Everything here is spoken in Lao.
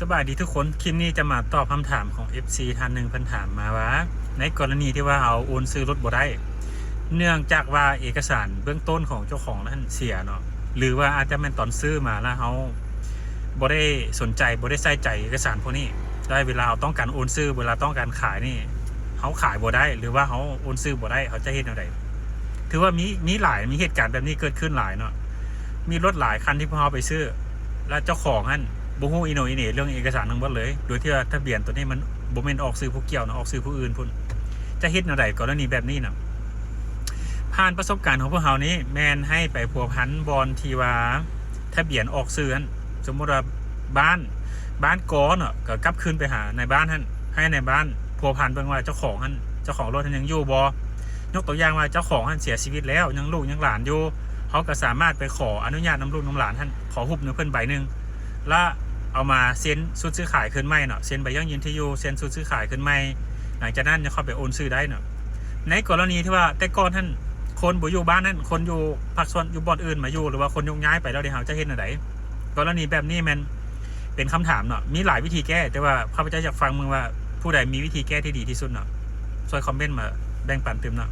ສະບາຍດີທຸກຄົນ, ຄລິບນີ້ຈະມາຕອບຄຳຖາມຂອງເອັຟຊີທ່ານໜຶ່ງ, ເພິ່ນຖາມມາວ່າ ໃນກໍລະນີທີ່ວ່າເຮົາໂອນຊື່ລົດບໍ່ໄດ້ ເນື່ອງຈາກວ່າເອກະສານເບື້ອງຕົ້ນຂອງເຈົ້າຂອງນັ້ນເສຍເນາະ ຫຼືວ່າອາດຈະແມ່ນຕອນຊື້ມາແລ້ວເຮົາບໍ່ໄດ້ສົນໃຈ ບໍ່ໄດ້ໃສ່ໃຈເອກະສານພວກນີ້ ແລ້ວເວລາເຮົາຕ້ອງການໂອນຊື່ ເວລາຕ້ອງການຂາຍນີ້ ເຮົາຂາຍບໍ່ໄດ້ ຫຼືວ່າເຮົາໂອນຊື່ບໍ່ໄດ້ ເຮົາຈະເຮັດແນວໃດ? ຖືວ່າມີ ມີຫຼາຍ ມີເຫດການແບບນີ້ເກີດຂຶ້ນຫຼາຍເນາະ. ມີລົດຫຼາຍຄັນທີ່ພວກເຮົາໄປຊື້ ແລ້ວເຈົ້າຂອງຫັ້ນບໍ່ຮູ້ອີໂໜອີເໜເລື່ອງເອກະສານທັງໝົດເລີຍ ໂດຍທີ່ວ່າທະບຽນໂຕນີ້ມັນບໍ່ແມ່ນອອກຊື່ຜູ້ກ່ຽວນະ ອອກຊື່ຜູ້ອື່ນພຸ້ນ. ຈະເຮັດແນວໃດກໍລະນີແບບນີ້ນະ? ຜ່ານປະສົບການຂອງພວກເຮົານີ້ ແມ່ນໃຫ້ໄປພົວພັນບ່ອນທີ່ວ່າທະບຽນອອກຊື່ຫັ້ນ. ສົມມຸດວ່າບ້ານ ບ້ານກໍເນາະ ກໍກັບຄືນໄປຫານາຍບ້ານຫັ້ນ ໃຫ້ນາຍບ້ານພົວພັນເບິ່ງວ່າເຈົ້າຂອງຫັ້ນ ເຈົ້າຂອງລົດຫັ້ນຍັງຢູ່ບໍ່? ຍົກຕົວຢ່າງວ່າເຈົ້າຂອງຫັ້ນເສຍຊີວິດແລ້ວ ຍັງລູກຍັງຫຼານຢູ່ ເຮົາກໍສາມາດໄປຂໍອະນຸຍາດນຳລູກນຳຫຼານຫັ້ນ ຂໍຮູບນຳເພິ່ນໃບໜຶ່ງ ລະເອົາມາເຊັນຊຸດຊື້ຂາຍຄືນໃໝ່ເນາະ ເຊັນໃບຢັ້ງຢືນທີ່ຢູ່ ເຊັນຊຸດຊື້ຂາຍຄືນໃໝ່ ຫຼັງຈາກນັ້ນຍັງຄ່ອຍໄປໂອນຊື່ໄດ້ເນາະ. ໃນກໍລະນີທີ່ວ່າແຕ່ກ່ອນຫັ້ນ ຄົນບໍ່ຢູ່ບ້ານນັ້ນ ຄົນຢູ່ພາກສ່ວນຢູ່ບ່ອນອື່ນມາຢູ່ ຫຼືວ່າຄົນຍົກຍ້າຍໄປແລ້ວເດ ເຮົາຈະເຮັດແນວໃດ? ກໍລະນີແບບນີ້ແມ່ນເປັນຄຳຖາມເນາະ ມີຫຼາຍວິທີແກ້ ແຕ່ວ່າຂ້າພະເຈົ້າຢາກຟັງເບິ່ງວ່າຜູ້ໃດມີວິທີແກ້ທີ່ດີທີ່ສຸດເນາະ ຊ່ວຍຄອມເມັນມາແບ່ງປັນຕື່ມເນາະ.